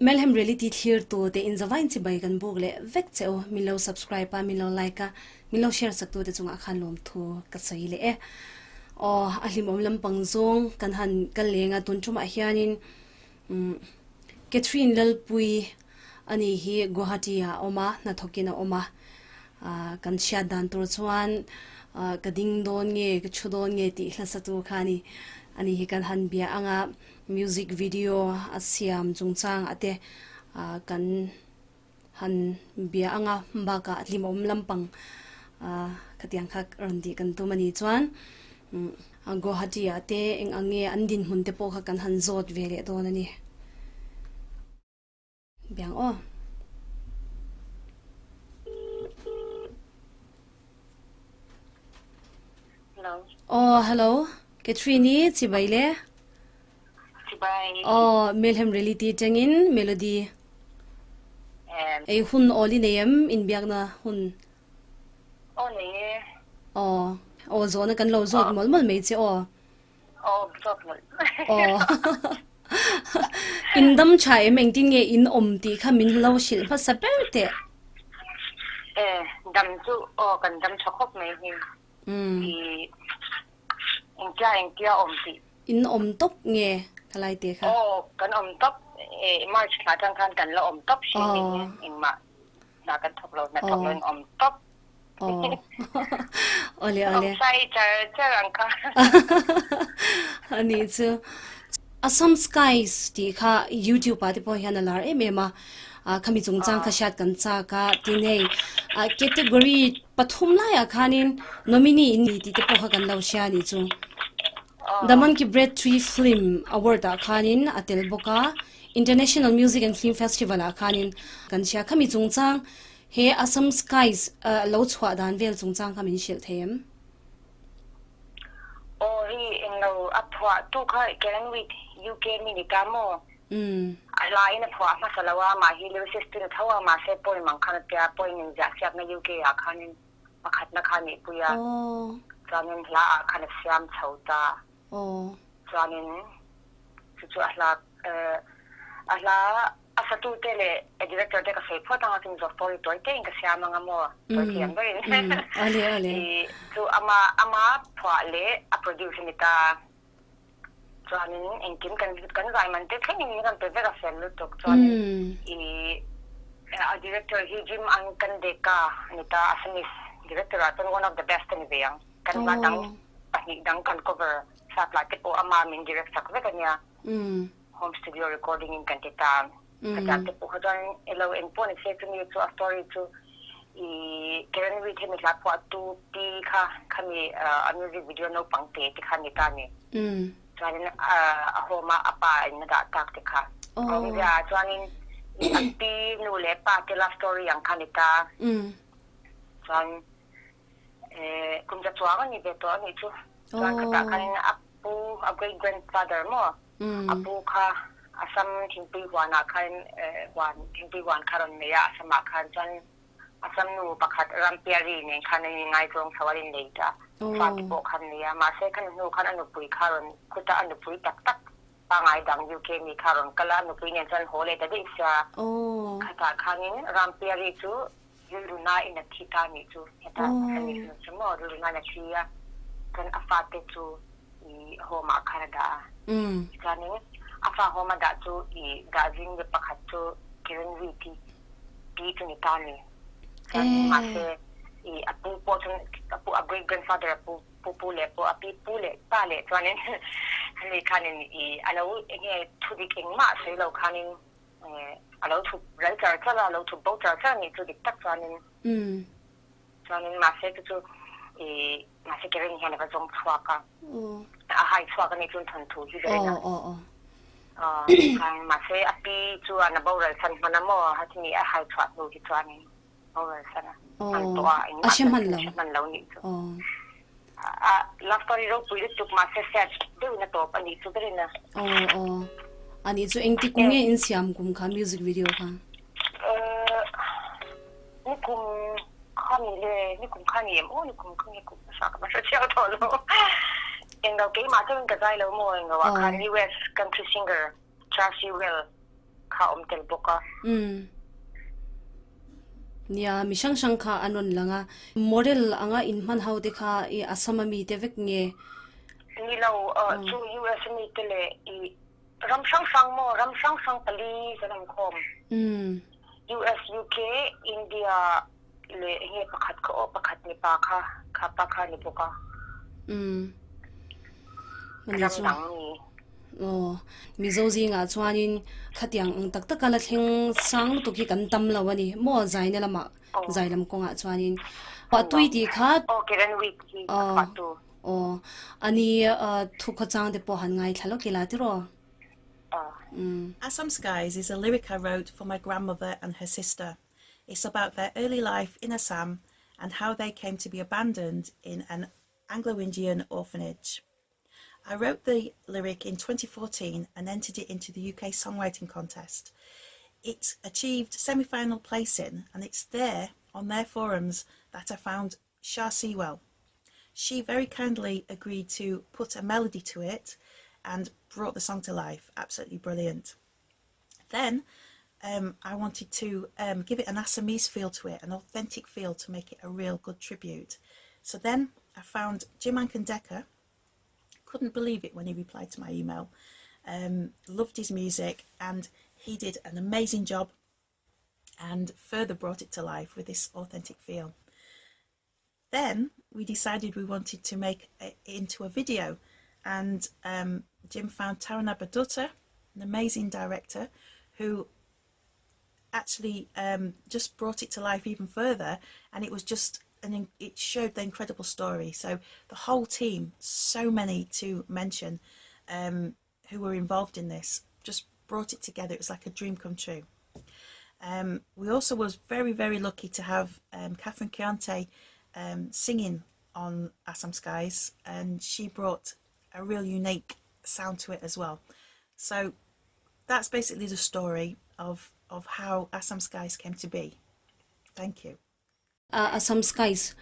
Melhem Reality thlir tu te in zavain chibai kan buk leh vek che u. Min lo subscribe a, min lo like a, min lo share sak tu te chungah khan lawmthu ka sawi leh e. Aw, a hlimawm lampang zawng kan han kal leng a, tun tumah hianin Catherine Lalpui a ni hi Guwahati ah a awm a, hnathawkin a awm a. Kan hriat dan tur chuan ka ding dawn nge, ka thu dawn nge tih hlasatu kha a ni. Ani hi kan han bia ang a. Music video a siam chungchang ah te kan han bia ang a, bakah hlimawm lampang khatiang kha rawn tih kan tum a ni chuan Guwahati ah te eng ang nge an dinhmun te pawh kha kan han zawt ve leh dawn a ni. Biang aw. Hello. Aw, hello. Catherine-i, chibai le. Chibai. Aw, Melhem Reality tangin Melody. Em. Ei hun awl i nei em inbiakna hun? Aw nei e. Aw, aw zawhna kan lo zawt mawlh mawlh mai che aw. Aw, zawt mawlh. Aw. In dam tha em engtin nge in awm tih kha min lo hrilh hmasa ber teh. E, dam chu aw kan dam tha khawp mai hi. I engtia engtia awm tih. In awm tawp nge ka lai te kha? Aw, kan awm tawp. E, March thla atang khan kan la awm tawp hrim in engmah hna kan thawk lo, hna thawk lo in awm tawp. Aw. Awle awle. Awm sai char char ang kha. Ani chu. Assam Skies tih kha YouTube ah te pawh hian a lar em em a. Khami chungchang kha hriat kan chak a tin hei category pathum laiah khanin nominee in ni tih te pawh kha kan lo hria a nih chu. The Monkey Bread Tree Film Award ah khanin a tel bawk a, International Music and Film Festival ah khanin kan hria. Khami chungchang he Assam Skies lo chhuah dan vel chungchang kha min hrilh thei em? Aw hei englo a phuah tu kha Karen Witt UK mi ni ta maw? A hla in a phuah hmasa lo a, mah hi lyricist tu ni tho a, mahse poem ang khan a tia, poem in ziah siakna UK ah khanin pakhatna kha a nihpui a, chuanin hla ah khan a siam chho ta, chuanin chu chu a hla a hla A satute leh a director te ka sawi phawt anga chuan zawh story tawi te in ka siam anga maw tawi thiam ber in i chu ama ama phuah leh a produce a ni ta chuanin engkim kan kan zai man te thleng in min rawn pe vek a fel lutuk chuanin i a director hi Jim Ankandeka a ni ta Assamese director ah chuan one of the best a ni ve ang kan hma dang pahnih dang kan cover sap lah te pawh ama min direct sak vek a nia. Home studio recording in kan ti ta. Ka tlak te pawh kha chuan elo eng pawh ni se chumi chu a story chu i Karen Reid hemi hla phuah tu pi kha khami a music video naupang te te kha ni ta ni. Chuanin a home a a pa in a dah tak te kha. Awmzia chuanin i a pi nu leh pa te love story ang kha ni ta. Chuan kum za chuang a ni ve tawh a nih chu. Chuan khatah khanin a pu a great grandfather maw A pu kha Assam thingpui huanah khan huan thingpui huan kha rawn nei a, Assamah khan chuan Assam nu pakhat Rampiari nen khan an inngaizawng chho a, an innei ta. Fate pawh khan nei a, mahse khami hnu khan a nupui kha rawn khuta a nupui tak tak pangngai dang UK mi kha rawn kal a, a nupui nen chuan haw leh ta daih sia. Khatah khanin Rampiari chu rilru nain a thi ta nih chu, heta Assamese nu chu maw rilru nain a thi a, chuan a fate chu i home ah khan a dah a. Chuanin a fa home a dah chu i dah zing le pakhat chu Kiran Reed-i pi chu ni ta a ni. Chuanin mahse i a pu pawh chuan a pu a great grandfather a pu pu pu leh pawh a pi pu leh pa leh chuanin hemi khanin i a lo enge thudik engmah sawi lo khanin a lo thup ral char char a, a lo thup bo char char a nih chu dik tak chuanin. Chuanin mahse chu chu i mahse Karen hian a va zawng chhuak a, a hai chhuak a nih chuan thawnthu hi ber in a khan mahse a pi chuan a boral san hman a maw hemi a hai chhuah hnu hi chuanin boral san a hman tawh a engmah chuan a hre hman lo nih chu. A love story ropui lutuk mahse sad deuhin a tawp a nih chu ber in a. A nih chu engti kum nge in siam kum kha music video kha? Nikum khani le nikum khani em aw nikum kha nge kum hmasa ka hre chiang tawh lo englo keimah chuan ka zai lo maw englo ah khan US country singer Chelsea Well. kha awm tel bawk a. Umm. Nia, mi hrang hrang kha an rawn lang a. Model anga inhman ho te kha i Assam a mi te vek nge? Ni lo, chu US a mi te leh i ram hrang hrang maw, ram hrang hrang pali kan awm khawm. Umm. US, UK, India leh enge pakhat kha aw, pakhat mipa kha, kha pa kha a ni bawk a. Umm. Ram dang ni. Aw, Mizo zingah chuanin khatiang ang tak taka la thleng sang lutuk hi kan tam lo a ni maw zaina lamah zai lam kawngah chuanin pah tui tih kha Aw Karen Week hi a pah tu. Aw, ani thu khawchang te pawh han ngaithla lawk ila tiraw? Assam Skies is a lyric I wrote for my grandmother and her sister. It's about their early life in Assam and how they came to be abandoned in an Anglo-Indian orphanage. I wrote the lyric in 2014 and entered it into the UK Songwriting Contest. It achieved semi-final placing and it's there on their forums that I found Shah Sewell. She very kindly agreed to put a melody to it and brought the song to life. Absolutely brilliant. Then um, I wanted to um, give it an Assamese feel to it, an authentic feel to make it a real good tribute. So then I found Jim Anken Decker. Couldn't believe it when he replied to my email. Um, loved his music and he did an amazing job and further brought it to life with this authentic feel. Then we decided we wanted to make it into a video and um, Jim found Taranabha Dutta, an amazing director, who actually um, just brought it to life even further and it was just and it showed the incredible story. So the whole team, so many to mention, um, who were involved in this, just brought it together. It was like a dream come true. Um, we also was very, very lucky to have um, Catherine Chiante um, singing on Assam Skies, and she brought a real unique sound to it as well. So that's basically the story of, of how Assam Skies came to be. Thank you. Assam Skies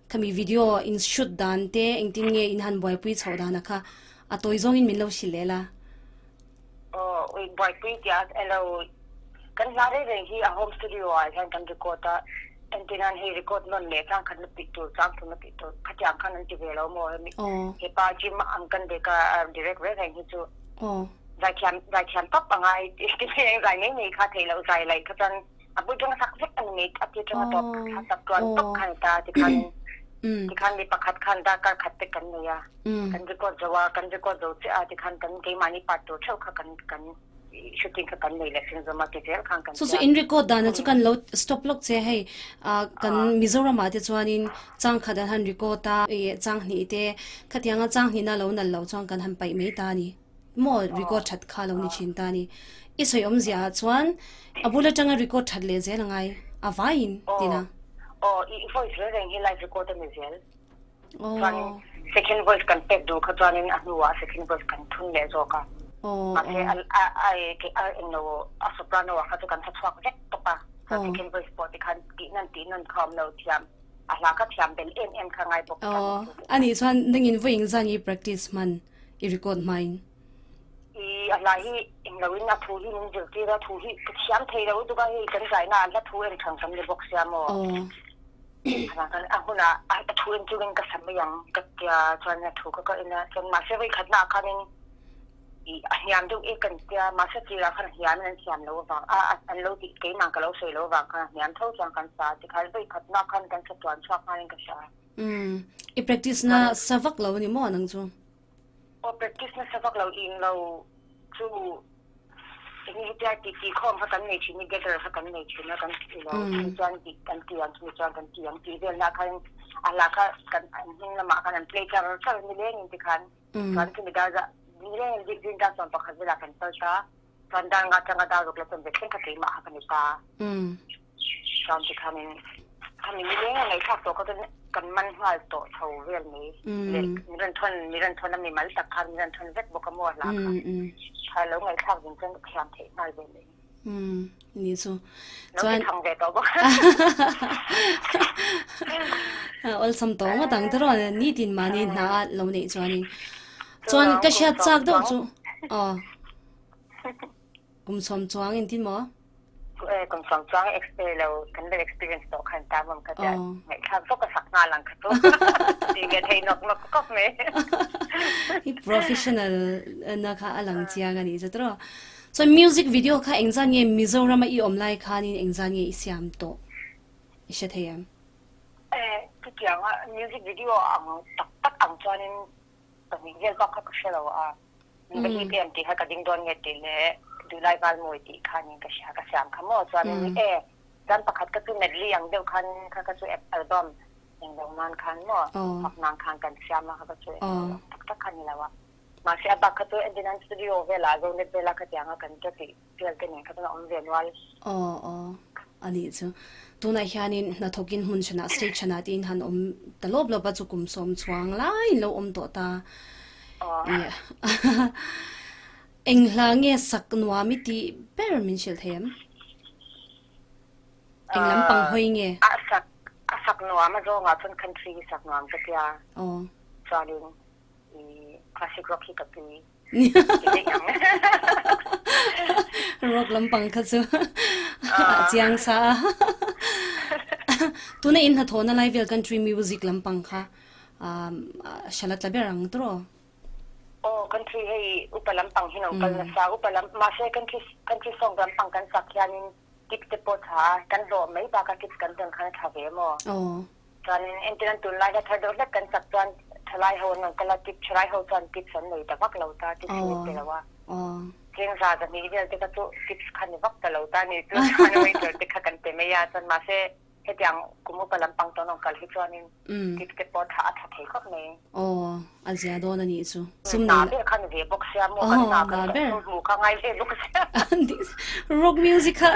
khami video in shoot dan te engtin nge in han buaipui chhoh dan a kha a tawi zawngin min lo hrilh leh la. Aw ui buaipui tih a elo kan hla reng reng hi a home studio ah hian kan record a entirnan hei record nawn leh chang khat na tih tur chang thum na tih tur khatiang khan an ti ve lo maw hemi hepa gym ang kan dek a direct reng reng hi chu zaithiam zaithiam tawp a ngai ti mai ang zai mai mai kha theih loh zai laih kha chuan A pui tang sak vek a ni mai. A tir tanga tawp thla sak chuan tawp khan ta tikhan tikhan mi pakhat khan darkar khat te kan nei a. Kan record zo a, kan record zo chiah a tikhan kan keimahni part tur theuh kha kan kan shooting kha kan nei leh sin zawm a ti zel khan kan Chu chu in record dan chu kan lo stop lawk che hei kan Mizoram ah te chuanin chang khat an han record a chang hnih te khatianga chang hnihna lo nal loh chuan kan han paih mai ta a ni. Maw record that kha lo ni thin ta ni. I sawi awmzia ah chuan a bul atanga record that leh zel angai a vaiin tina. Aw i voice reng reng hi live record a ni zel. Chuanin second voice kan pek duh kha chuanin a hnuah second voice kan thun leh zawk a. Mahse a a englo a soprano ah kha chu kan tha chhuak vek tawp a. Second voice pawh tikhan tih nawn tih nawn kha awm lo thiam a hla kha thiam bel em em kha ngai bawk. Aw anih chuan nangin vawiin zan i practice hman. i record hmain. I a hla hi englo in a thu hi min zirtir a, thu hi ka thiam thei lo lutuk a, hei kan zaina ah hla thu en than kan ni bawk sia maw. Avang khan a hunah a thu en chungin ka sa mai ang ka tia chuan a thu kha ka en a, chuan mahse vawikhatna ah khanin i a hniam deuh e kan tia, mahse tirah khan a hniamin an thiam lo avang a an lo tih keimah ka lo sawi lo avang khan a hniam tho chuan kan sa a tikhan vawikhatna khan kan sa tuan chhuak nghalin ka hria. Umm i practice na sa vak lo ani maw nang chu? Aw practice na sa vak lo ing lo chu eng hetia ti ti khawm kha kan nei thin i gather kha kan nei thin a kan ti lo chumi chuan ti kan ti ang chumi chuan kan ti ang tih vel na khan a hla kha kan an hnung lamah khan an play char char nileng in tikhan chuan chumi dar zah nileng in zing dar chuan pakhat velah kan kal ta Chuan dar nga atanga dar ruk la chuan ve thleng kha keimah kha ka ni ta. Chuan tikhanin khami nileng a ngaihthlak tawh kha chuan kan man nghal tawh chho vel mai leh min rawn thawn min rawn thawn a mi mal tak khan min rawn thawn vek bawk a maw a hla kha. Kha lo ngaihthlak zin chuan ka thiam theih nghal ve mai. Ni chu. Lo ti thang ve tawh bawk. Awlsam tawh ngawt ang tiraw nitin mahni hna a lo neih chuanin. Chuan ka hriat chak deuh chu. Aw. Kum sawm chuang in tin maw? Kum sawm chuang lo kan lo experience tawh khan ta mawm ka tia ngaihthlak zawk a sak nghal ang kha chu ti nge thei nawk nawk khawp mai. I professional na kha a lang chiang a nih chu tawh. Chuan music video kha engzat nge Mizoram a i awm lai khanin engzat nge i siam tawh i hre thei em? Chutiang a music video ang tak tak ang chuanin pahnih vel bak kha ka hre lo a. Ka hip em tih kha ka ding dawn nge tih leh Duhlai Valmawi tih khanin ka hria ka siam kha maw chuanin e chuan pakhat ka chu medley ang deuh khan kha ka chu album englo nan khan maw fak nan khan kan siam a kha ka chu englo tak tak kha ni lo a mahse a bak kha chu entirnan studio velah Zonet vela khatianga kan ta tih vel te nen kha chuan a awm ve nual. Aw aw a nih chu. Tunah hianin hnathawkin hmun hranah state hranah tiin han awm ta lawp lawp a chu kum sawm chhuang laiin lo awm tawh ta. Aw. Eng hla nge sak nuam i tih ber min hrilh thei em? Eng lampang hawi nge? A sak a sak nuam a zawngah chuan country hi sak nuam ka tia. Aw. Chuanin i classic rock hi ka tui. Rock lampang kha chu a chiang sa a. Tuna in hnathawhna lai vel country music lampang kha hral a tla ber ang tawh. Aw country hei upa lampang hi lo kal nasa upa lam mahse country country song lampang kan sak hianin tips te pawh tha a kan hlawh mai bakah tips kan dawn khan a tha ve maw. Aw. Chuanin entirna tunlai hla thar deuh hlek kan sak chuan thalai ho an rawn kal a, tip thalai ho chuan tips an nei ta vak lo ta, tips an pe lo a. Cheng za zahnih vel te kha chu tips kha ni vak ta lo ta ni chu chuan waiter te kha kan pe mai a, chuan mahse hetiang kum upa lampang tawn rawn kal hi chuanin tips te pawh tha a tha thei khawp mai. Aw, a zia dawn a nih chu. Sum nei la. Hna ber kha ni ve bawk sia maw kan hna kan sum hmuh kha ngai ve bawk sia. Rock music kha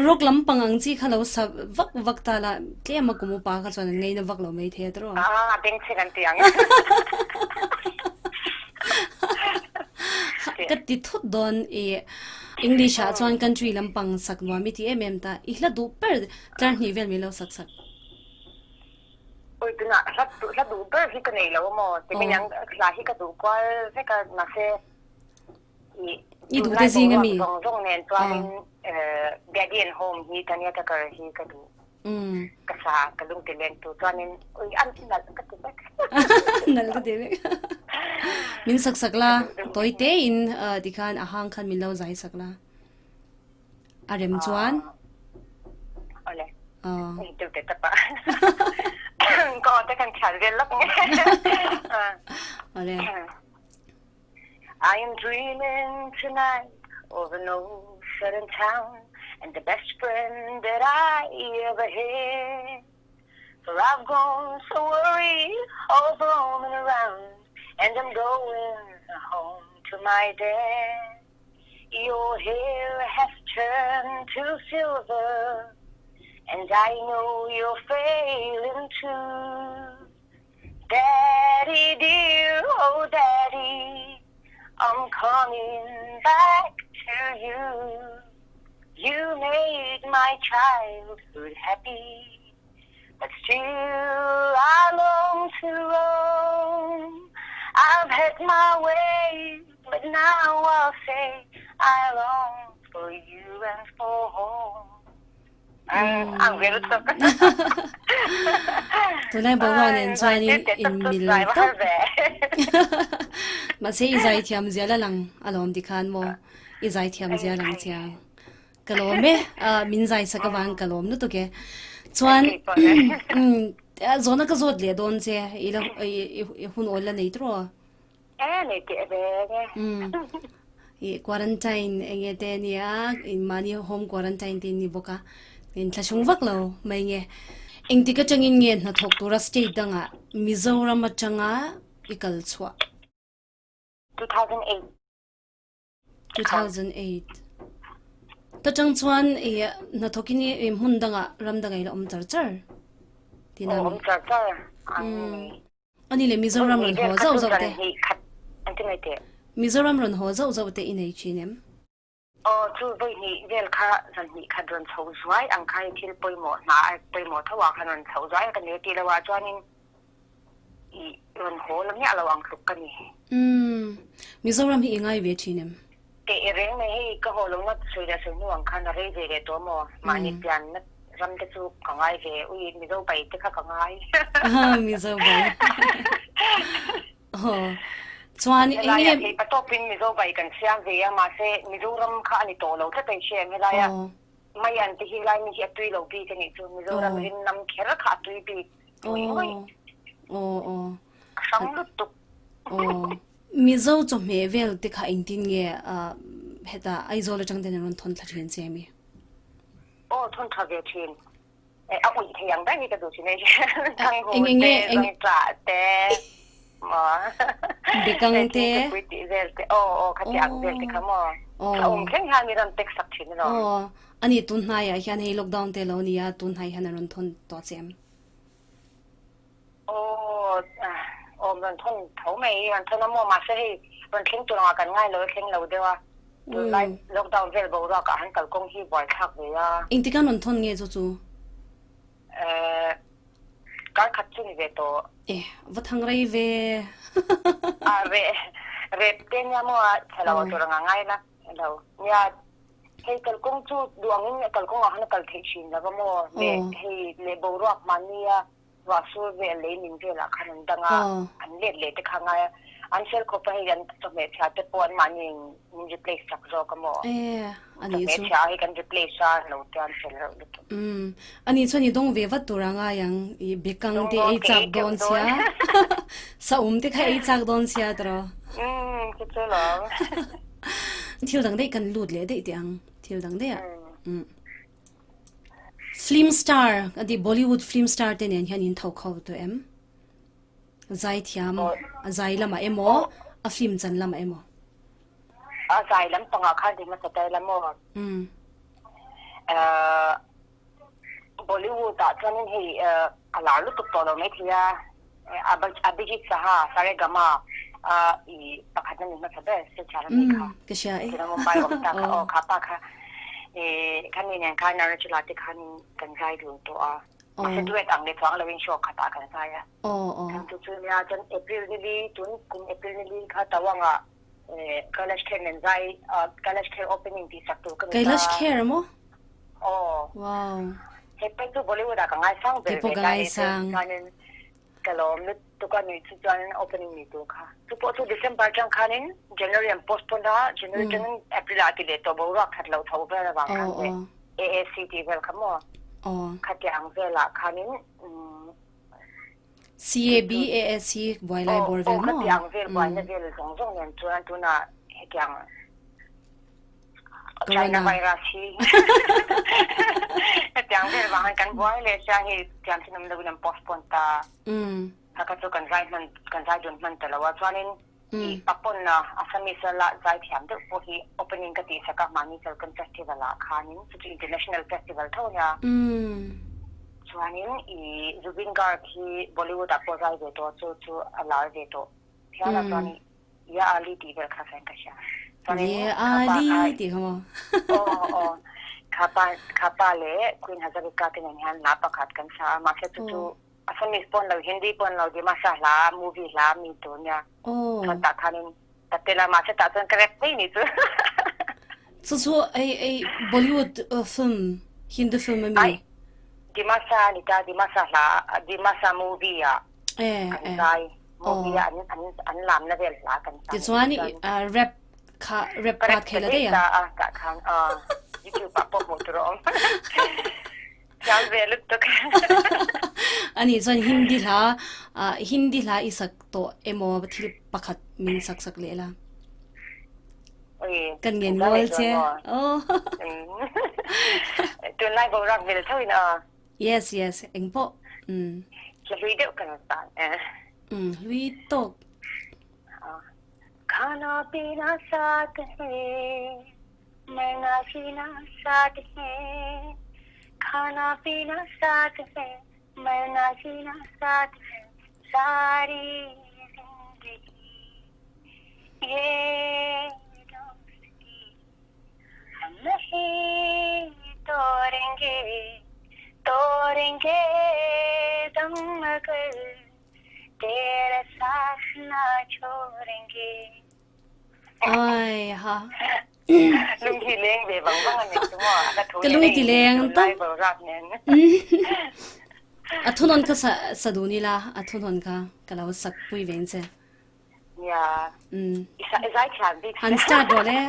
rock lampang ang chi kha lo sa vak vak ta la tlem a kum upa kha chuan an ngaina vak lo mai thei a tawh. A bengchheng an ti ang. Ka ti thut dawn i English ah chuan country lampang sak nuam i ti em em ta. I hla duh ber tlar hnih vel min lo sak sak. Ui tunah hla hla duh ber hi ka nei lo a maw? Ti mai ang hla hi ka duh kual vek a mahse i I duh te zing a mi? Zawng zawng nen chuanin Daddy and Home hi Tanya Tucker hi ka duh. Ka sa ka lung ti leng tu chuanin ui an nalh ka ti vek. Nalh ka ti vek. Min sak sak la tawi te in tikhan a hang khan min lo zai sak la. A rem chuan. Ole. Ni tu te tapa. Ko te kan thian vel lak nge. Ole. I am dreaming tonight of an old southern town and the best friend that I ever had. For I've grown so worried all roaming around and I'm going home to my dad. Your hair has turned to silver And I know you're failing too Daddy dear, oh daddy I'm coming back to you You made my childhood happy But still I long to roam I've had my way But now I'll say I long for you and for home. Ang ve lutuk. Tunlai boruak nen chuanin in mil tawp. Mahse i zaithiam zia la lang alawm tikhan maw i zaithiam zia lang chiang. Ka lawm e, min zai sak avang ka lawm lutuk e. Chuan zawhna ka zawt leh dawn che i la i hun awl la nei tawh. E nei teh reng e. I quarantine enge te nia in mahni home quarantine te ni bawk a in thlahrung vak lo mai nge. Engtik atangin nge hnathawk tura state dangah Mizoram atanga i kal chhuah? 2008. 2008. Ta tang chuan i hnathawkin i hmun dangah ram dangah i la awm char char tina mi? Awm char char. Ani leh Mizoram rawn haw zauh zauh te. Mizoram rawn haw zauh zauh te i nei thin em? Aw, chu vawi hnih vel kha zan hnih khat rawn chho zuai ang kha i thil pawimawh hna a pawimawh tho ah khan rawn chho zuai a ka nei tih lo ah chuanin i rawn haw la miah lo ang tluk ka ni. Umm, Mizoram hi i ngai ve thin em? Teh reng mai hei ka haw lohna sawi leh sawi hnu ang khan a rei ve leh tawh maw? Mahni pianna ram te chu ka ngai ve, ui Mizo bai te kha ka ngai. Mizo bai. Aw. Chuan eng nge. Helaiah theih patawpin Mizo bai kan siam ve a, mahse Mizoram kha a ni tawh lo tlat a i hria em helaia Maian te hi lai mi hi a tui lo bik a nih chu, Mizoram rin nam kher kha a tui bik ngawih ngawih. A hrang lutuk. Mizo chawhmeh vel te kha engtin nge hetah Aizawl atang ten an rawn thawn thla thin che ami? Aw thawn tha ve thin. A uih thei ang ber hi ka duh thin e. Thanghu te, zawngchah te, maw Bekang te. Thingpui tih vel te, aw aw khati ang vel te kha maw. A awm thleng hian mi rawn tek sak thin alawm. Aw, ani tun hnaiah hian hei lockdown te lo nia, tun hnai hian an rawn thawn tawh che em? Aw, awm rawn thawn tho mai, rawn thawn a maw? Mahse hei rawn thleng tur angah kan ngai lo, a thleng lo deuh a. Tunlai lockdown vel boruakah han kalkawng hi buaithlak ve a. Engtikan rawn thawn nge chu chu? Eh, kar khat chu ni ve tawh. Eh, va thang rei ve. A, reh, rep te nia maw a chhe lo tur angah ngai la lo. Nia, hei kalkawng chu duh angin kalkawngah han a kal theih thin lo va maw? Leh hei leh boruak mahnia Ruah sur vel lei min velah khan an dang a, an let leh te kha ngai a, an fel khawp a hei an chawhmeh chhia te pawh an mahni in min replace chak zawk a maw? Chawhmeh chhia hi kan replace a lo te an fel reuh lutuk. Umm ani chuan i dawng ve vat tur a ngai ang, i bekang te ei chak dawn sia, saum te kha ei chak dawn sia tiraw? Umm chu chu lawm. Thil dang daih kan lut leh daih teh ang, thil dang daih ah. Umm. Film star a ti Bollywood film star te nen hian in tho kho tawh em? Zai thiam a zai lamah emaw a film chan lamah emaw? A zai lam pangah khan ti hmasa ta ila maw? Bollywood ah chuanin hei a lar lutuk tawh lo maithei a. Abhijit Saha, Saregama a i pakhat na ni hmasa ber Silchar a mi kha. Ka hria e. Tuna Mumbai awm ta kha aw kha pa kha i kha mi nen khan Arunachala te khan kan zai dun tawh a. Mahse duet ang leh chuang loin show khatah kan zai a. Kan chu chu nia chuan April ni li tun kum April ni li kha Tawanga Kailash Kher nen zai Kailash Kher opening tih sak tur ka ni ta. Kailash Kher maw? Aw. Wow. He pa chu Bollywood ah ka ngaisang ber ve ta e chuanin ka lawm lutuk a nuih chu chuanin opening ni tur kha. Chu pawh chu December atang khanin January an postpone a, January atangin April ah a ti leh tawh boruak that loh tho vel avang khan leh AAC tih vel kha maw khatiang ang velah khanin CAB, AAC buai lai bawr vel maw? Aw khatiang vel buaina vel zawng zawng nen chuan tunah hetiang China virus hi hetiang vel vang hian kan buai leh sia hei thiam thin awm loin an postpone ta. Kha kha chu kan zai hman kan zai dun hman ta lo a chuanin i papawn a Assamese a la zai thiam deuh pawh hi opening ka tih sak a mahni Chalkan festival ah khanin chu chu international festival tho ania chuanin i Zubeen Garg hi Bollywood ah pawh zai ve tawh a chu chu a lar ve tawh phian a chuanin Ya Ali tih vel kha chuan ka hria. Chuanin Ye kha pa Ali kha tih kha maw? aw aw kha pa kha pa leh Queen Hazarika te nen hian hla pakhat kan sa a mahse chu chu Assamese pawh an lo Hindi pawh an lo Dimasa hla movie hla mi tur nia chuan tah khanin ka tel a mahse tah chuan ka rep mai ni chu. Chu chu ei ei Bollywood film Hindi film ami? Ai Dimasa a ni ta Dimasa hla Dimasa movie ah kan zai movie a an lamna vel hla kan sa. Tichuan rap kha rap part khe la daih a. A tah khan YouTube ah pawh hmuh tur a awm. Thiam ve lutuk. Ani chuan Hindi hla Hindi hla i sak tawh emaw thil pakhat min sak sak leh la. Kan ngen ngawl che. Tunlai boruak vel tho in a. Yes yes eng pawh umm. Hla hlui deuh kan rawn tan e. Umm hlui tawk. Khana pina saath hai marna jeena saath hai khana pina saath hai marna jeena saath hai saari zindagi ye dosti Hum nahi todenge todenge dam magar tera saath na chhodenge. Ai ha. Lung hi leng ve vang vang a ni chu maw? A hla thu Ka nen lung a i ti in leng tunlai tawp. boruak nen. A thunawn kha sa sa dun ila, a thunawn kha ka lo sak pui veng che. Nia. I sa i zai thiam bik Han start rawh le.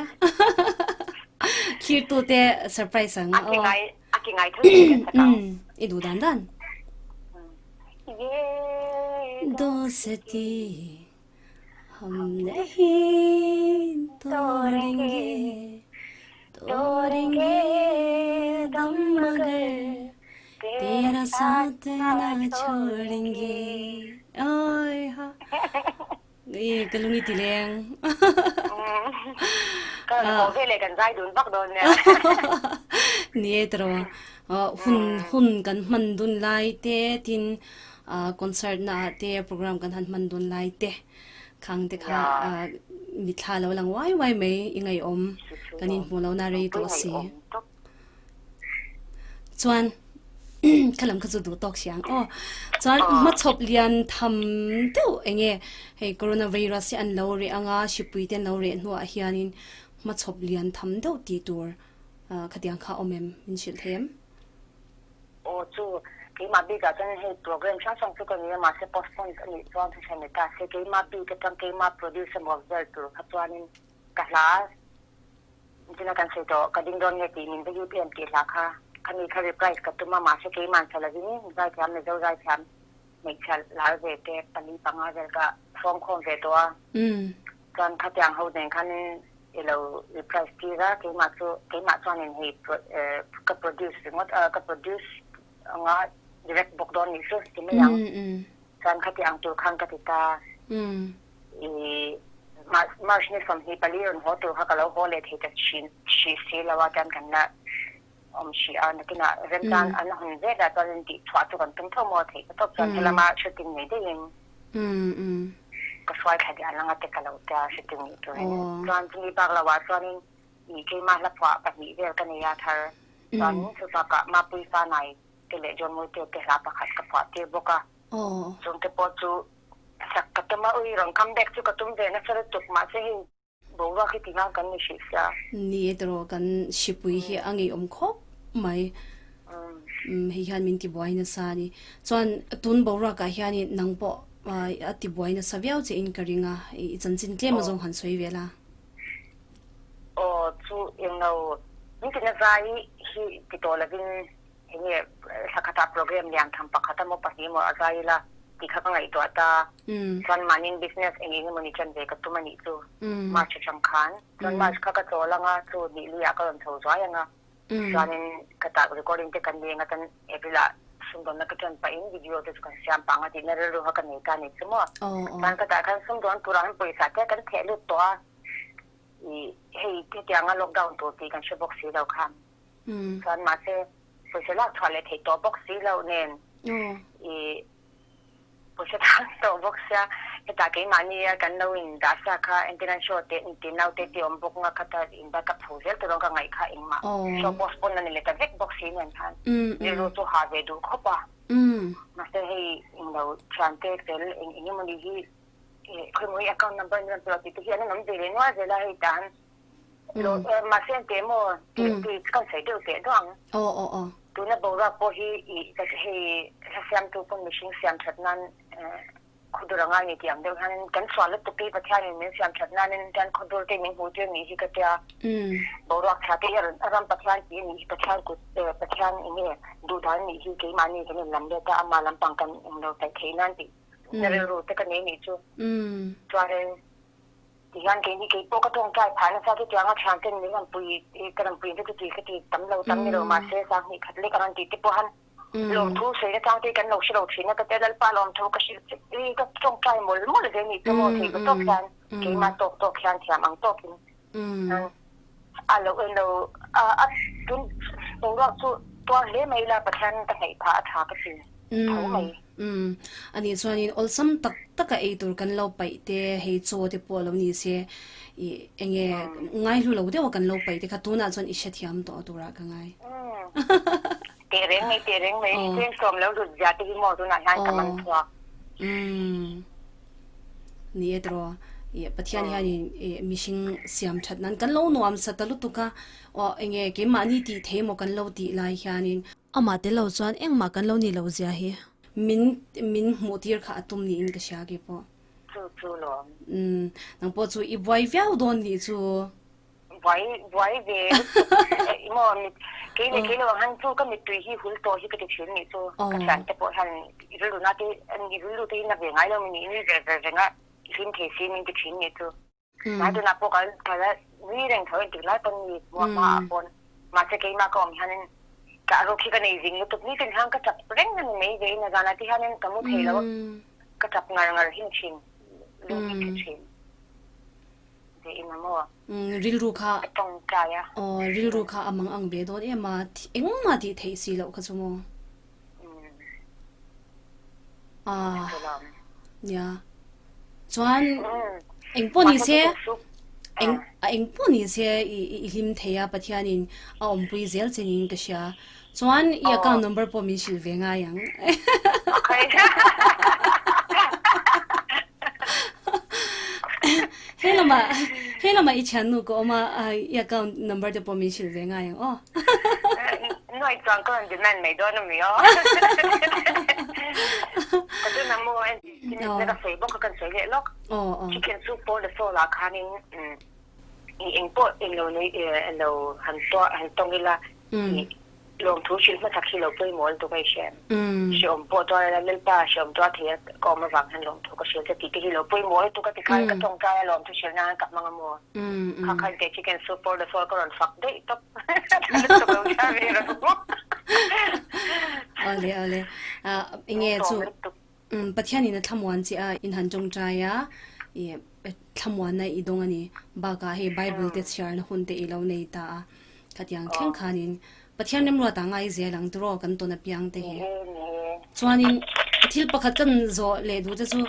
Thlir tu te surprise ang a ki ngai a ki ngai tho che kan sak ang. I duh dan dan. Ye Dosti hum nahi todenge todenge dam magar tera saath na chhodenge oi ha i ka lung i ti leng Ka haw ve leh kan zai dun vak dawn nia. Ni e tiraw hun hun kan hman dun lai te tin concert na ah te program kan han hman dun lai te khang te kha mithla lo lang uai uai mai i ngaihawm kan inhmuh lo na rei tawh si. Chuan kha lam kha chu duh tawk si ang aw. Chuan hmachhawp lian tham deuh eng nge hei coronavirus hi an lo reh anga hripui te an lo reh hnuah hianin hmachhawp lian tham deuh tih tur khatiang kha awm em min hrilh thei em? Aw chu keimah bikah chuan hei program hrang hrang chu ka ni a mahse postpone a nih chuan hre ni ta se keimah bik atang keimah produce emaw vel tur kha chuanin ka hla Nichina kan sawi tawh, ka ding dawn nge tih min va hip em tih hla kha khami kha reprise ka tum a, mahse keimah an sa lovin zaithiam Mizo zaithiam hmeichhia lar ve te pali panga vel ka sawmkhawm ve tawh a, chuan khatiang ho nen khanin i lo reprise tir a, keimah chu keimah chuanin hei ka produce ringawt a, ka produce anga direct bawk dawn nih chu ti mai ang, chuan khatiang tur khan ka ti ta. I March ni 24 rawn haw tur kha ka lo haw leh thei ta thin hrih si lo a, chuan kan la awm hrih a, nakinah remchang an hawn zel a chuan intih chhuah chu kan tum tho maw theih ka tawp chuan helama shooting nei deuhin ka hruai thla dial anga te ka lo tia shooting nei turin chuan chumi bak loah chuanin i keimah hlaphuah pahnih vel ka nei a thar chuanin chubakah Mapui Fanai te leh John Muite te hla pakhat ka phuah tir bawk a chungte pawh chu Sak ka tum a, ui rawn come back chu ka tum ve nasa lutuk mahse hei boruak hi tingang kan ni hrih sia. Ni e tiraw kan hripui hi a ngeiawm khawp mai. Umm hei hian min tibuai nasa a ni. Chuan tun boruakah hianin nang pawh a tibuai nasa viau che in ka ring a, i chanchin tlem azawng han sawi vel a. Aw chu englo min ti nazai hi ti tawh lovin Enge thla khatah program lian tham pakhat emaw pahnih emaw a zai ila tih kha ka ngaihtuah ta. Chuan mahniin business eng eng emaw ni ṭan ve ka tum a nih chu March aṭang khan. Chuan March kha ka chawl ang a, chu nih li ah ka rawn chho zuai ang a. Chuanin ka tah recording te kan ni ang a, chuan April ah sumdawnna ka ṭan pahin video te chu kan siam pah ang a tihna rilru kha ka nei ta a nih chu maw. Chuan ka tah khan sumdawn turah han pawisa te kan theh lut tawh a, ih hei hetianga lockdown tur tih kan hre bawk si lo kha. Chuan mahse pawisa lak chhuah leh theih tawh bawk si loh nen i pawisa tan tawh bawk sia hetah keimahni a kan lo in dah sa kha entirnan show te inti naute te awm bawk nga khata in backup tho zel tur ang ka ngaih kha engmah show postpone a ni leh ta vek bawk si nen khan rilru chu ha ve duh khawp a mahse hei englo thiante fel eng eng emawni hi khawimaw hi account number an rawn pe tih te hi an awm ve leh nual zel a hei tah han Mahse an teh maw tih tih chu kan sawi deuh teh duah ang. Tuna boruak pawh hi ih ka hei hla siamtu pawn mihring siam that nan khawdur a ngai ni tih ang deuh hianin kan sual lutuk hi Pathianin min siam that nanin chuan khawdur te min hmuh tir nih hi ka tia. Boruak tha te hi a ram Pathian tih a nih hi Pathian kut Pathian eng nge duhdan a nih hi keimahni kan inlam let a ama lampang kan englo taih theih nan tih na rilru te ka nei nih chu. Chuanin Tihian keini kei pawh ka tawngtai phah nasa chutiang a thian ten min rawn pui ka rawn pui chu ti ka ti tam lo tam ni lo mahse sanghnih khat lek a rawn tih te pawh han lawmthu sawi na chang te kan lo hre lo thin a ka tia Lalpa lawmthu ka hrilh che i ka tawngtai mawlh mawlh ve nih chu maw thei tawk hian keimah tawk tawk hian thiam ang tawk in a lo en lo a tun boruak chu tuar hle mai ila Pathian ka hnaih phah a tha ka ti tho mai. Umm, anih chuanin awlsam tak taka ei tur kan lo paih te, hei chaw te pawh lo ni se, ih enge ngaihlu lo deuha kan lo paih te kha tunah chuan i hrethiam tawh turah ka ngai. Umm, teh reng mai, teh reng mai, cheng sawm lo hlut zia te hi maw tunah hian ka man chhuak. Umm, ni e tiraw. I Pathian hianin i mihring siam that nan kan lo nuam sa ta lutuk a, aw enge keimahni tih thei emaw kan lo tih lai hianin amah tel lo chuan engmah kan lo nih loh zia hi min min hmuh tir kha a tum niin ka hria keipawh. Chu chu lawm. Umm nang pawh chu i buai viau dawn nih chu. Buai buai ve lutuk emaw mit kei leh kei lo ang hian chu ka mittui hi hul tawh hi ka ti thin nih chu ka thian te pawh hian i rilru na te i rilru te hi na ve ngai lo mi nih nui ver ver reng a i hlim thei si min ti thin nih chu hnai tunah pawh ka ka la nui reng tho engtik lai pawn mi hmuah hma ah pawn mahse keimah ka awm hianin ka ruk hi ka nei zing lutuk nitin hian ka tap reng a ni mai ve in a zanah te hianin ka mu thei lo a ka tap ngar ngar hin thin lung hi tha thin. Rilru kha aw rilru kha a mang ang ve dawn em a, engmah tih theih si loh kha chu maw? Ah nia chuan engpawh ni se eng a engpawh ni se i hlim thei a Pathianin a awmpui zel che niin ka hria. Chuan i account number pawh min hrilh ve ngai ang. He lamah he lamah i thiannu ka awm a, i account number te pawh min hrilh ve ngai ang aw. Nuai chuan ka rawn demand mai dawn a mi aw. Ka tuna maw en ka sawi bawk a kan sawi leh lawk. Chicken soup for the soul ah khanin i engpawh englo nei englo han han tawng ila i lawmthu hrilh hmasak hi lo pawimawh lutuk a i hre em? Hreawm pawh tuar ila Lalpa hreawm tuar thei a ka awm avang hian lawmthu ka hrilh che tih te hi lo pawimawh lutuk a tikhan ka tawngtai a lawmthu hrilh nan ka hmang a maw? Kha khan teh chicken soup for the soul ka rawn fak daih tawp lutuk lo chhiar ve rawh. Awle awle enge chu Pathianin a thlamuan che a, in han tawngtai a, i thlamuanna i dawng a ni. Bakah hei Bible te chhiarna hun te i lo nei ta a, khatiang thleng khanin Pathian remruatah ngai zel ang tiraw kan tawn apiang te hi. Chuanin thil pakhat kan zawh leh duh te chu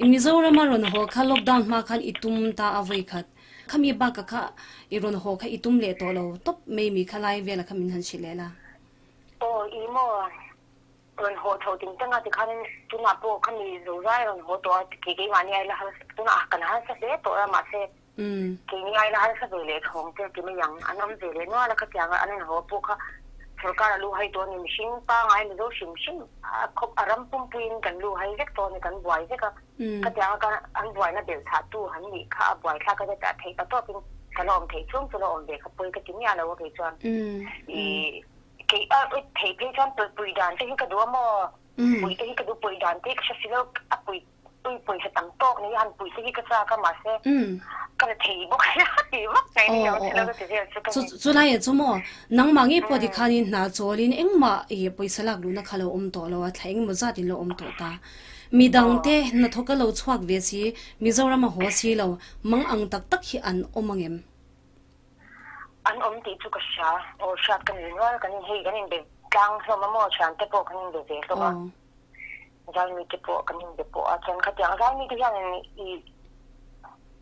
Mizorama rawn haw kha lockdown hma khan i tum ta a vawi khat. Khami bakah kha i rawn haw kha i tum leh tawh lo tawp mai mi kha lai velah kha min han hrilh leh la. Aw i maw Rawn haw chho ting teng a tikhanin tunah pawh khami zozai rawn haw tawh a kei keimahni ai la harsa tunah kan harsa hle tawh a mahse keini ai la harsa ve leh chhawng te ti mai ang an awm ve leh nual a khatiang a an rawn haw pawh kha sorkar a lu hai tawh a ni mihring pangai mizo hrim hrim a khawp a ram pumpuiin kan lu hai vek tawh a ni kan buai vek a khatiang a an buaina belh chhah tu han nih kha a buai thlak a zet theih pa tawpin ka la awm theih chhung chu la awm ve kha pawi ka ti miah lo a kei chuan ih Kei a theih phei chuan pui dan te hi ka duh a maw? Pui te hi ka duh, pui dan te hi ka hre si lo, a pui pui pawisa tam tawk nei a han pui te hi ka chak a mahse ka la thei bawk sia tih vak mai ni lo thil a ka ti vel chu ka ni. Chulai ah chu maw nangmah ngei pawh tikhanin hna chawlin engmah i pawisa lak luhna kha lo awm tawh lo a, thla engemaw zatin lo awm tawh ta. Midangte hnathawk a lo chhuak ve si, Mizoram a haw si lo, mang ang tak tak hi an awm angem? An awm tih chu ka hria. Aw hriat ka nei nual kan in hei kan inbe tlang hlawm a maw thiante pawh kan inbe ve hlawm a. Zaimi te pawh kan inbe pawh a chuan khatiang zaimi te hian i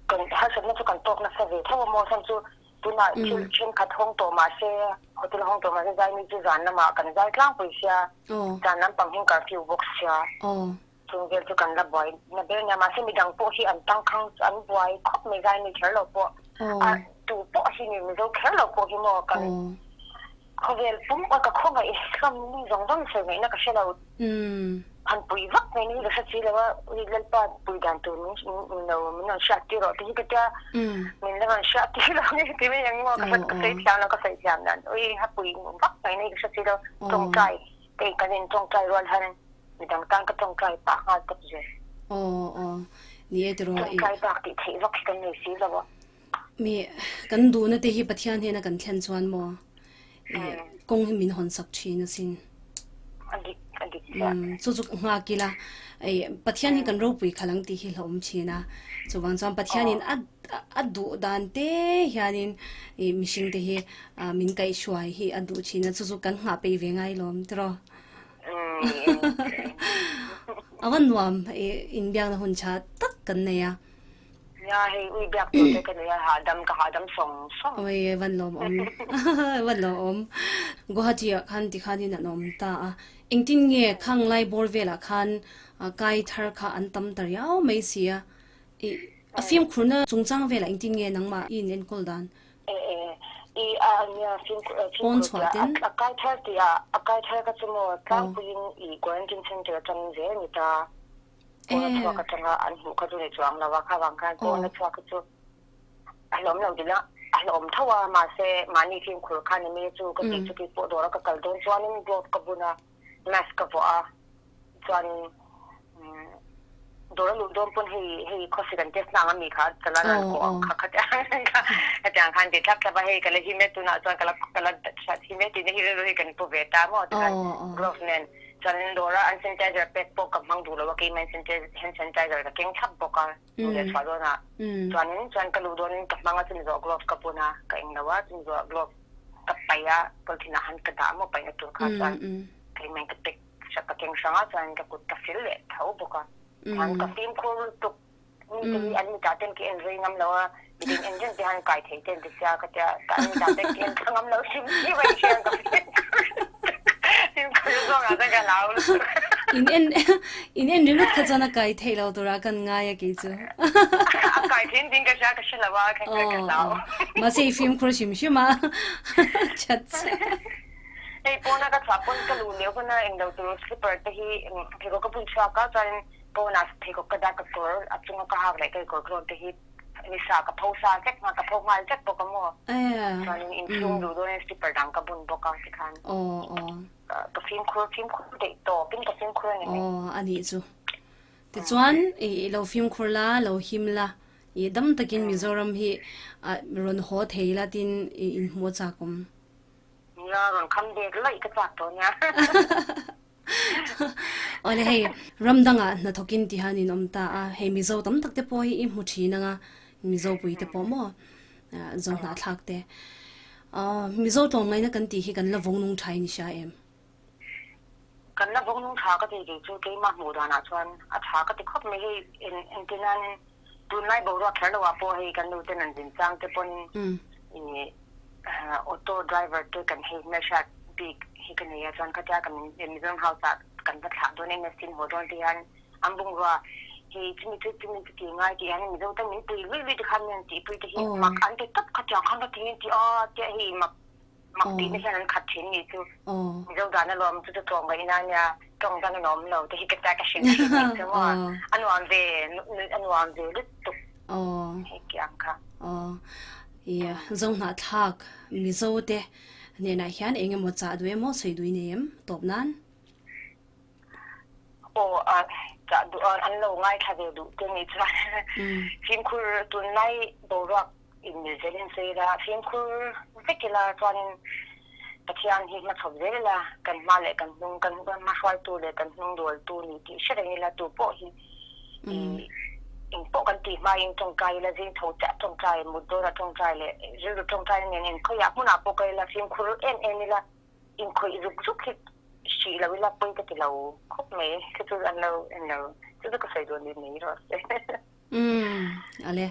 kan harsatna chu kan tawk nasa ve tho a maw chhan chu tunah thil thenkhat hawng tawh mahse hotel hawng tawh mahse zaimi chu zan lamah kan zai tlangpui sia zan lampang hian curfew bawk sia. Chung vel chu kan la buai na ber nia mahse midang pawh hi an tangkhang chu an buai khawp mai zai mi kher lo pawh a tu pawh hi ni mizo kher lo pawh hi maw kan khawvel pum ka khawngaih hlawm mi zawng zawng sawi ngaihna ka hre lo han pui vak mai ni hi ka hre si lo a lalpa pui dan tur min lo min rawn hriat tir rawh te hi ka tia min la rawn hriat tir lo ni ti mai ang maw ka sawi thiam lo ka sawi thiam dan ui ha pui vak mai ni hi ka hre si lo tawngtai Kei kan in tawngtai rual hian midang tan ka tawngtai pah nghal tawp zel. Aw aw ni e tiraw i. Tawngtai bak tih theih vak hi kan nei si lo a. Mi kan duhna te hi Pathian hnena kan thlen chuan maw i kawng hi min hawn sak thin asin. A dik a dik chiah. Chu chu nghak ila i Pathian hi kan ropui khalh ang tih hi hlauhawm thin a. Chuvang chuan Pathianin a a duh dan te hianin i mihring te hi Min kaihhruai hi a duh thin a, chu chu kan nghah peih ve ngai lawm tiraw? A va nuam inbiakna hun tha tak kan nei a. Nia hei ui biak tur te ka nei a, hahdam ka hahdam sawng sawng. Oi van lawmawm van lawmawm. Guwahati ah khan tikhanin an awm ta a, engtin nge khang lai bawr velah khan kai thar kha an tam ta riau mai si a, i. A fimkhurna chungchang velah engtin nge nangmah i inenkawl dan? E e i a nia fimkhur Pawn chhuah tia ten. a kai thar tia a kai thar ka chu maw tlangpuiin i quarantine center atangin zel a ni ta. Pawn a chhuak atanga an hmuh kha chu ni chuang lo a, kha vang khan pawn a chhuak hi chu a hlawm lo dil a, a hlawm tho a, mahse mahni fimkhur khan emi chu ka tih chu kei pawh dawra ka kal dawn chuanin glove ka bun a, mask ka vuah a, chuanin dawra luh dawn pawn hei hei khawsik an test na ang ami kha chalan an kawh ang kha khatiang khan ti thlap thlap a, hei ka la him e tunah chuan ka la ka la him e tihna hi rilru hi kan pu ve ta maw tikhan glove nen. Chuan dawra an sanitizer pek pawh ka hmang duh lo a, keimah in hand sanitizer ka keng thlap bawk a, luh leh chhuah dawnah. Chuanin chuan ka luh dawnin ka hmang a, chumi zawh glove ka bun a, ka eng lo a, chumi zawh glove ka paih a, polythene ah han ka dah maw paihna tur kha chuan keimah in ka pack ka keng hrang a, chuan ka kut ka sil leh tho bawk a. Chuan ka fimkhur lutuk. Mi te hi an mitah ten ka en rei ngam lo a, midang en reng te hian kai thei te an ti sia ka tia, ka an mitah ten ka en tha ngam lo hrim hrim a inhriat ka fimkhur zawng ah chuan ka hlau lutuk. In en in en ringawt kha chuan a kai theih lo tura kan ngai a kei chu. A kai theih ding ka hria ka hre lo a ka ka hlau. Mahse i fimkhur hrim hrim a chat. Hei pawna ka chhuah pawn ka luh leh hun a englo tur slipper te hi pheikhawk ka bun chhuak a chuan Pawnah pheikhawk ka dah ka kawr a chunga ka hak leh ka kawr tlawn te hi nisa ka pho sa vek nghal ka pho nghal vek bawk a maw? Chuanin inchhung duh dawnin slipper dang ka bun bawk a tikhan ka fimkhur fimkhur daih tawpin ka fimkhur a ni mai. Aw a nih chu. Tichuan i lo fimkhur la, lo him la, i dam takin Mizoram hi rawn haw thei la tin i inhmuh a chak awm. Nia rawn kham dek laih ka chak tawh nia. Awle hei ram dangah hnathawkin ti hian in awm ta a, hei Mizo tam tak te pawh hi i hmu thin anga Mizo pui te pawh maw zo hnahthlak te. Mizo tlawmngaihna kan tih hi kan la vawng nung tha in i hria em? Kan la vawng nung tha ka ti kei chu keimah hmuh danah chuan a tha ka ti khawp mai hei engtin Tunlai boruak kher loah pawh hei kan nu ten an zin chang te pawn i auto driver te kan hei hmelhriat bik hi ka nei a chuan khatia kan Mizoram house ah kan va thlah dawn em sin haw dawn te hian an bungrua hi chumi chu chumi chu ti ngai tih hian Mizo ten min pui lui lui te khan min tihpui te hi mak an ti tawp khatiang khan va ti nge ti a tia hei mak Mak tihna hian an khat thin nih chu. Mizo dan alawm chu chu tlawmngaihna ania, tawng dan an awm lo te hi ka tia ka hrilh thin nih chu maw. A nuam ve, a nuam ve lutuk hei tih ang kha. I Zohnahthlak Mizo te hnenah hian eng emaw chah duh emaw sawi duh i nei em tawp nan? Aw chah duh an lo ngaithla ve duh te nih chuan fimkhur tunlai boruak Inmil zelin sawi ila, fimkhur vek ila chuanin Pathian hi hmachhawp zel ila, kan hma leh kan hnung, kan hma hruaitu leh kan hnung dawltu ni tih hre reng ila, tu pawh hi eng pawh kan tih hmain tawngtai ila, zing tho chiah tawngtai, mut dawrah tawngtai leh rilru tawngtai nen inkhawiah hmunah pawh kal ila, fimkhur em em ila, inkhawih zuk zuk hi hrih lo ila pawi ka ti lo khawp mai, chu chu an lo en lo, chu chu ka sawi duh ni mai rawh se. Umm ale,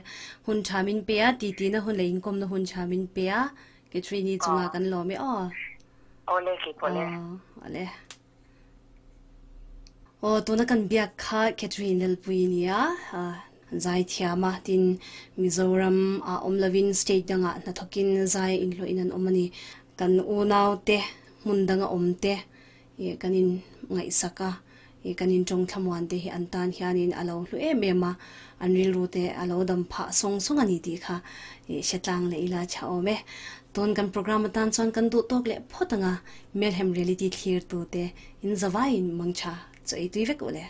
hun tha min pe a, titi na hun leh inkawmna hun tha min pe a, Catherine-i chungah kan lawm e aw. Awle kei pawh le. Aw ale. Aw tuna kan biak kha Catherine Lalpui a ni a, zai thiam a, tin Mizoram ah awm lovin state dangah hnathawkin zai inhlawhin an awm a ni. Kan unaute hmun danga awm te Ih kan in ngaihsak a, ih kan in tawng thlamuan te hi an tan hianin a lo hlu em em a, an rilru te a lo dam phah sawng sawng a ni tih kha ih hre tlang leh ila tha awm e. Tun kan program atan chuan kan duh tawk leh phawt ang a, Melhem Reality thlir tu te in zavaiin mangtha chaw ei tui vek u le.